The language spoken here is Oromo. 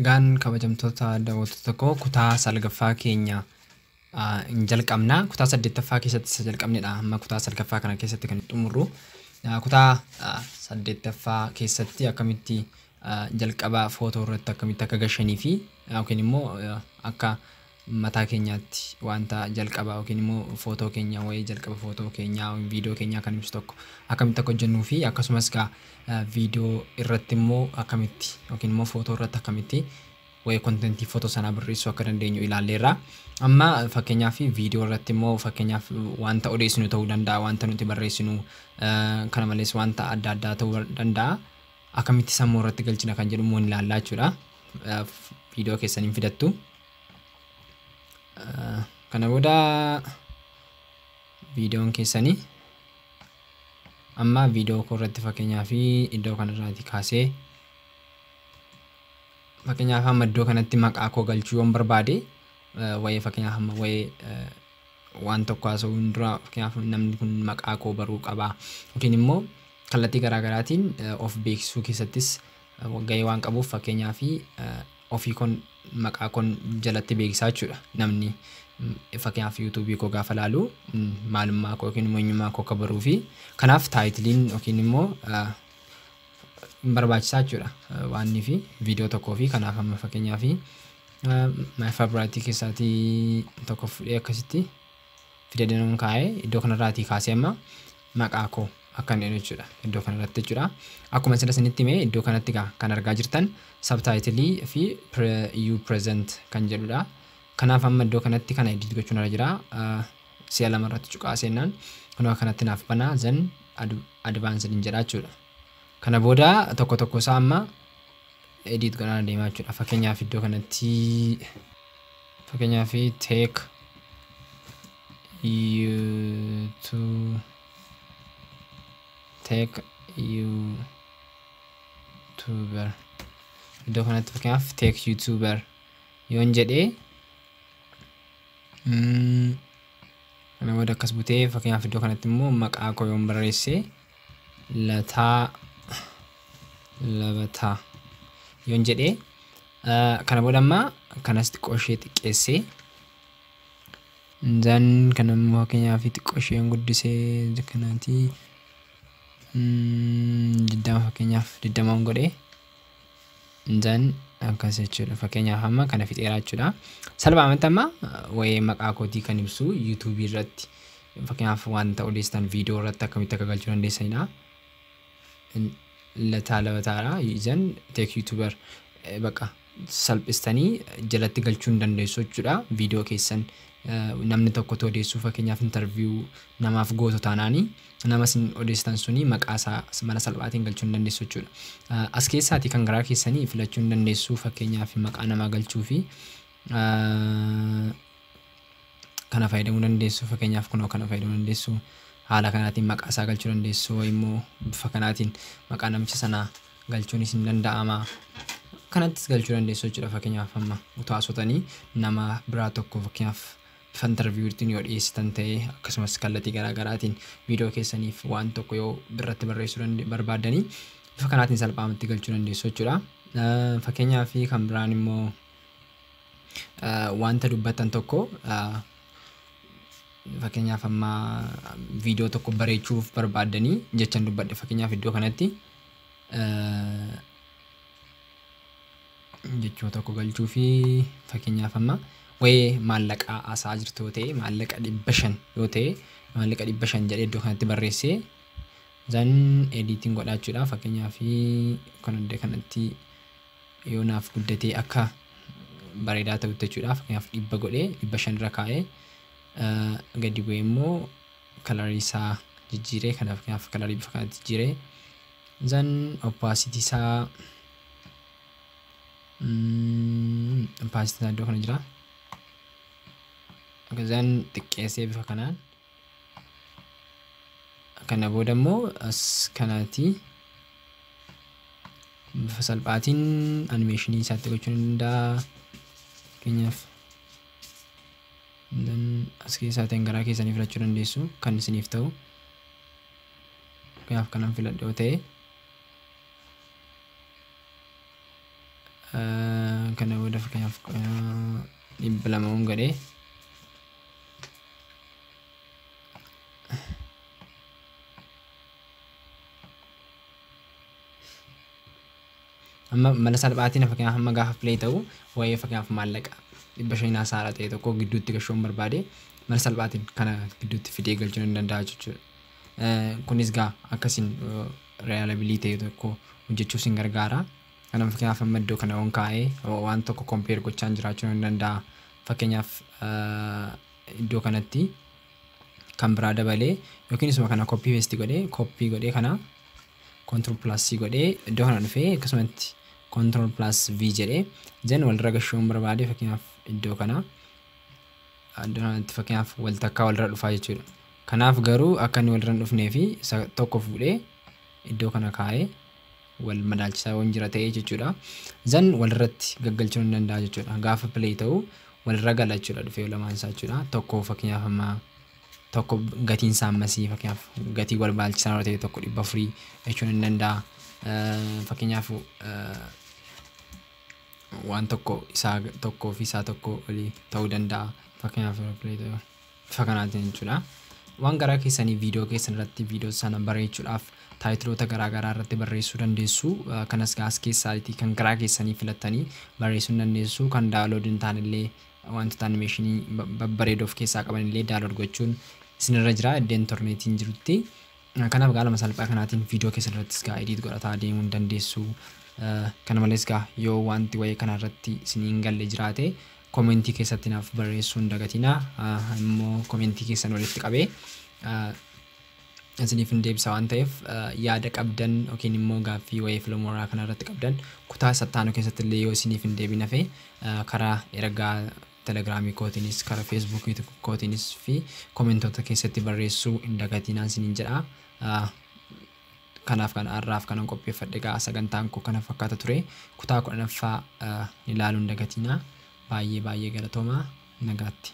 Egaan kabajamtoota daawwattoota koo, kutaa salgaffaa keenya hin jalqabna. Kutaa saddeettaffaa keessatti isa jalqabnedha. Amma kutaa salgaffaa kana keessatti kan xumurru. Kutaa saddeettaffaa keessatti akkamitti jalqaba footoo irratti akkamitti akka gashanii fi yookiin immoo akka mataa keenyaatti wanta jalqaba yookiin immoo footoo keenya wayii jalqaba footoo keenyaa viidiyoo keenyaa kan ibsu tokko akkamitti akka hojjennuu fi akkasumas gaa viidiyoo irratti immoo akkamitti yookiin immoo footoo irratti akkamitti wayii kontentii footoo sanaa barreessuu akka dandeenyu ilaalleerra. Amma fakkeenyaaf viidiyoo irratti immoo fakkeenyaaf wanta odeessinu ta'uu danda'a, wanta nuti barreessinu, kana malees wanta adda addaa ta'uu danda'a. Akkamitti sammuu irratti galchina kan jedhu immoo ni ilaallaa jechuudha. Viidiyoo keessaniin fidattu. Kana booda viidiyoon keessanii amma viidiyoo koo irratti fakkeenyaaf iddoo kanarraatii kaasee fakkeenyaaf amma iddoo kanatti maqaa koo galchuu yoon barbaade, wayii fakkeenyaaf amma wayii waan tokko haasa'uun dura fakkeenyaaf namni kun maqaa koo baruu qaba yookiin immoo kallattii garaagaraatiin of beeksisuu keessattis gahee waan qabuuf, fakkeenyaaf ofii koon maqaa koon jalatti beeksisaa jechuudha. Namni fakkeenyaaf yuutuubii koo gaafa laalu maalummaa koo yookiin immoo eenyummaa koo akka baruu fi kanaaf taayitiliin yookiin immoo barbaachisaa jechuudha waannii fi viidiyoo tokkoo fi kanaaf amma fakkeenyaaf my favorite keessaatii tokko fudhee akkasitti fidee kaa'ee iddoo kanarraatii kaasee amma maqaa koo akka inni jechuudha iddoo kanarratti jechuudha. Akkuma sila isinitti hime, iddoo kanatti kan argaa jirtan sabtaayitilii fi you present kan jedhudha. Kanaaf amma iddoo kanatti kana edit gochuun irra jira. Si'a lama irratti cuqaa seennaan kunoo kanatti naaf banaa, then advanced jedha jechuudha. Kana booda tokko tokko isaa amma edit godhaa deemaa jechuudha. Fakkeenyaaf iddoo kanatti fakkeenyaaf tech YouTube, tech YouTuber, iddoo kanatti fakkeenyaaf tech YouTuber yoon jedhee, kana booda akkas butee fakkeenyaaf iddoo kanatti immoo maqaa koo yoon barreesse, Lataa Labataa yoon jedhee, kana booda amma kanas xiqqoo ishee xiqqeessee, then kana immoo fakkeenyaaf xiqqoo ishee guddisee kanaati 20, fakkeenyaaf 20 godhee, then akkas jechuudha. Fakkeenyaaf amma kana fixeeraa jechuudha. Salphaamatti amma wayii maqaa kootii kan ibsu yuutuubii irratti fakkeenyaaf wanta odeessitan viidiyoo irratti akkamitti akka galchuu dandeessanidha. Lataa Labataadha. Then tech YouTuber bakka salphistanii jalatti galchuu hin dandeessu jechuudha. Viidiyoo keessan namni tokko odeessuu fakkeenyaaf interview namaaf gootu taanaanii nama isin odeessitan suni maqaa isaa mala salphaatiin galchuu hin dandeessu jechuudha. As keessaatii kan garaa keessanii filachuu hin dandeessu, fakkeenyaaf maqaa namaa galchuu fi kana fayyadamuu dandeessu, fakkeenyaaf kunoo kana fayyadamuu dandeessu, haala kanaatiin maqaa isaa galchuu dandeessu, immoo bifa kanaatiin maqaa namicha sanaa galchuunis hin danda'ama. Kanattis galchuu dandeessu jechuudha. Fakkeenyaaf amma utuu haasotanii nama biraa tokko fakkeenyaaf bifa interviewtiin yoo dhiyeessitan ta'e, akkasumas kallattii garaa garaatiin viidiyoo keessaniif waan tokko yoo birratti barreessuu barbaaddanii bifa kanaatiin salphaamatti galchuu dandeessu jechuudha. Fakkeenyaaf kan biraan immoo wanta dubbattan tokko, fakkeenyaaf amma viidiyoo tokko bareechuuf barbaaddanii jechan dubbadhe, fakkeenyaaf iddoo kanatti jechuu tokko galchuu fi fakkeenyaaf amma wayii maallaqaa haasa'aa jirtu yoo ta'e, maallaqa 500 yoo ta'e, maallaqa 500 jedhee iddoo kanatti barreessee then editing godhaa jechuudha. Fakkeenyaaf kan iddoo kanatti yoo naaf guddatee akka bareedaa ta'utti jechuudha. Fakkeenyaaf 100 godhee 500 irra kaa'ee, gadi bu'ee immoo kalarii isaa jijjiiree, kana fakkeenyaaf kalarii bifa kanatti jijjiiree, then opacity isaa iddoo kana jira. Then xiqqeessee bifa kanaan, kana booda immoo as kanaati bifa salphaatiin animeeshinii isaatti gochuu ni danda'a. Fakkeenyaaf as keessaa ta'een garaa keessanii filachuu dandeessu kan isiniif ta'u. Fakkeenyaaf kanan filadhe yoo ta'e, Fakkeenyaaf 200 godhee amma mala salphaatiin fakkeenyaaf amma gaafa play ta'u waa'ee fakkeenyaaf maallaqa 500 haasaadha ta'e tokko gidduutti gashuun barbaade mala salphaatiin kana gidduutti fidee galchuu ni danda'a jechuudha. Kunis gaa akkasiin reliability ta'e tokko hojjechuuf sin gargaara. Kanaaf fakkeenyaaf amma iddoo kana on kaa'ee waan tokko compare gochaan jiraachuu ni danda'a. Fakkeenyaaf iddoo kanatti kan biraa dabalee yookiin isuma kana copy paste godhee copy godhee kana control plus C godhee iddoo kana dhufee akkasumatti control plus V jedhee then walirra gashuun barbaade fakkeenyaaf iddoo kana iddoo kanatti fakkeenyaaf wal takkaa walirra dhufaa jechuudha. Kanaaf garuu akka inni walirra hin dhufnee fi isa tokko fuudhee iddoo kana kaa'ee wal madaalchisaa waan jira ta'ee jechuudha. Then walirratti gaggalchuu ni danda'a jechuudha. Gaafa play ta'u walirra gala jechuudha dhufee lamaan isaa jechuudha. Tokko fakkeenyaaf amma tokko gatiin isaa ammasii fakkeenyaaf gatii wal baalchisaa yoo ta'e tokko 400 jechuun ni danda'a. Fakkeenyaaf waan tokko isaa tokkoo fi isaa tokko olii ta'uu danda'a. Fakkeenyaaf yeroo play ta'u bifa kanaatiin jechuudha. Waan garaa keessanii viidiyoo keessan irratti viidiyoo sana bareechuudhaaf titleoota garaa garaa irratti barreessuu dandeessu. Kanas gaas keessaatii kan garaa keessanii filattanii barreessuu ni dandeessu. Kan download hin taane illee wantoota animationii babbareedoo of keessaa qaban illee download gochuun isinirra jira iddoo intarneetiin jirutti. Kanaaf gaalama salphaa kanaatiin viidiyoo keessan irrattis gaa edit godhataa deemuu ni dandeessu. Kana malees gaa yoo wanti wayii kana irratti isinii hin galle jiraate commentii keessatti naaf barreessuu hin dagatinaa. Immoo commentii keessan walitti qabee isiniif hin deebisa waan ta'eef yaada qabdan yookiin immoo gaaffii wayii Filmora kana irratti qabdan kutaa sattaanuu keessatti illee yoo isiniif hin deebin hafe karaa ergaa Telegramii kootiinis karaa Facebookii kootiinis fi commentoota keessatti barreessuu hin dagatinaa isiniin jedha. Kanaaf kan har'aaf kanan qopheeffadhe egaa sagantaan koo kana fakkaata ture. Kutaa 10ffaa ilaaluu hin dagatinaa. Baay'ee baay'ee galatoomaa, nagaatti.